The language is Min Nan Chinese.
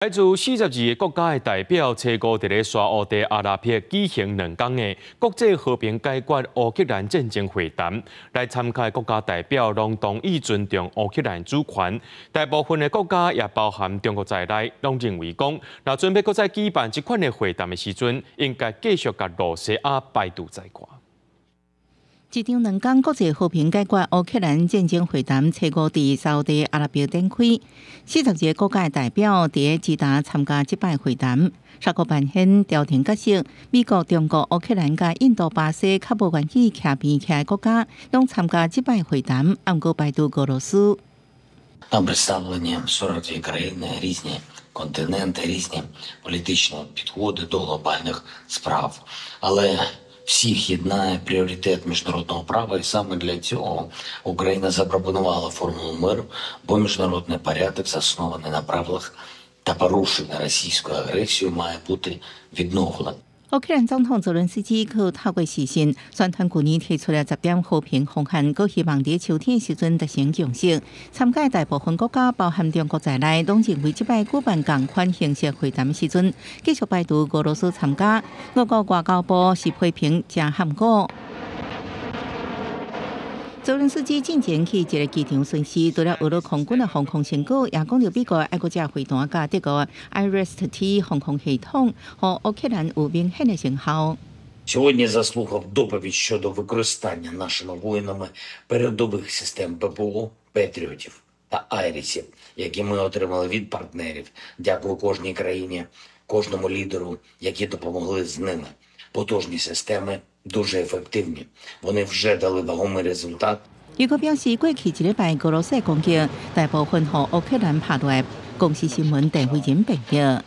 來自42個國家的代表，初五佇咧沙烏地阿拉伯舉行2天的國際和平解決烏克蘭戰爭會談。來參加的國家代表攏同意尊重烏克蘭主權。大部分的國家也包含中國在內，攏認為講，若準備閣再舉辦這款的會談的時陣，應該繼續共露西亞排除在外。這場2天國際和平解決烏克蘭戰爭會談，初五佇沙烏地阿拉伯展開。42個國家的代表佇咧吉達參加這擺會談。沙國扮演調停角色，美國、中國、烏克蘭佮印度、巴西較無願意徛邊徛的國家，攏參加這擺會談，毋過排除俄羅斯。 Там представлені 42 країни, різні континенти, різні політичні підходи до глобальних справ. Але всіх єднає пріоритет міжнародного права, і саме для цього Україна запропонувала формулу миру, бо міжнародний порядок, заснований на правилах та порушений російською агресією, має бути відновлений. 烏克蘭總統澤倫斯基閣透過視訊宣傳舊年提出了10點和平方案，閣希望佇秋天時陣達成共識。參加大部分國家，包含中國在內，攏認為這擺舉辦仝款形式會談時陣，繼續排除俄羅斯參加。俄國外交部是批評誠含糊。澤倫斯基進前去一个機場巡視，除了俄羅空軍的防空成果，也講著美國愛國者飛彈佮德國 IRIS-T 防空系統，予烏克蘭有明顯的成效。 Сьогодні заслухав доповідь щодо використання нашими воїнами передових систем ППО, Петріотів та Айрісів, які ми отримали від партнерів. Дякую кожній країні, кожному лідеру, які допомогли з ними. Потужні системи дуже ефективні. Вони вже дали вагомий результат. 伊閣表示，過去一禮拜俄羅斯的攻擊，大部分予烏克蘭拍落來。公視新聞鄧慧仁報導。